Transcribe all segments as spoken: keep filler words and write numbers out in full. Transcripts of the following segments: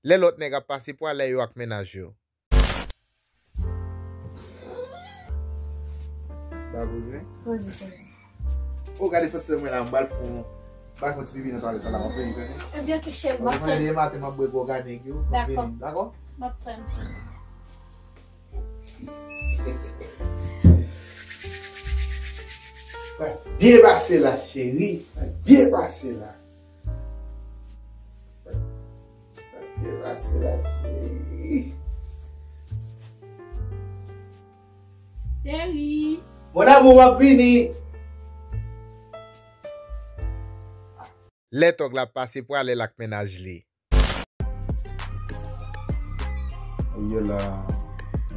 Lè lòt nèg ap pase pwa, lè yo ak mennaj yo. Ba bouzen. Poze, poze. Oh, gade fòt mwen la, m pral fon. Ba fon ti pipi nan twalèt la, m ap vini, tande? Ebyen, ok, cheri, m ap tann. Mwen de maten, m ap bwè gwo gade yo, m ap vini, dakò? M ap tann. Byen pase la, cheri. Byen pase la. Byen pase la, cheri. Cheri. Mon amour, m ap vini. Lè tòg la ap pase pwa, lè l ak mennaj li. Ayo la.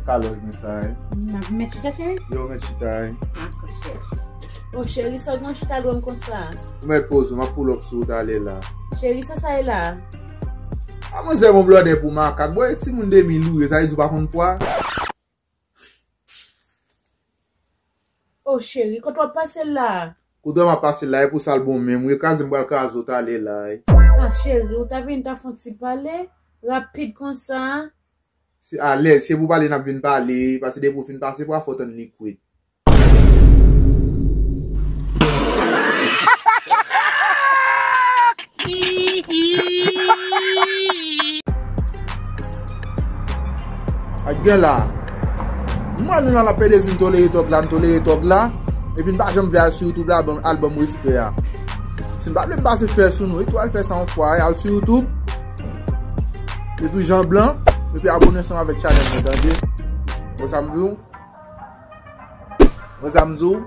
Kalòj gen sa, wi. M ap met chita, cheri? Yo, met chita, wi. Dakò, cheri. Oh, cheri, sa w gen chita lwen m konsa? Ou mèt poze w, m ap pull up sou ou talè la. Cheri, sa sa ye la? A manzè, bon blòdè pou makak. Bwè, timoun de mil ou ye, sa vle di w pa konn pwa? Oh, cheri, kote w ap pase l la? Kote m ap pase l la, e pou sa l bon menm. Ou kraze m, pral kraze w talè la, wi. Ah, cheri, ou ta vin ta fon ti pale, rapid konsa. Se alèz, se pou pale n ap vin pale, paske depi w fin pase pwa, fò w tann likwid. Ak gen la. Mwen menm la, n ap pede di n tolere tòg la, n tolere tòg la. Epi n pa janm vle al sou YouTube la, ban m, al ban m respè a. Si n pa vle m pase chwè sou nou, wi, tou al fè sa yon fwa, al sou YouTube. Ekri Jean Blanc, epi abone ansanm avèk chanèl mwen, tande? Wè sa m di w? Wè sa m di w?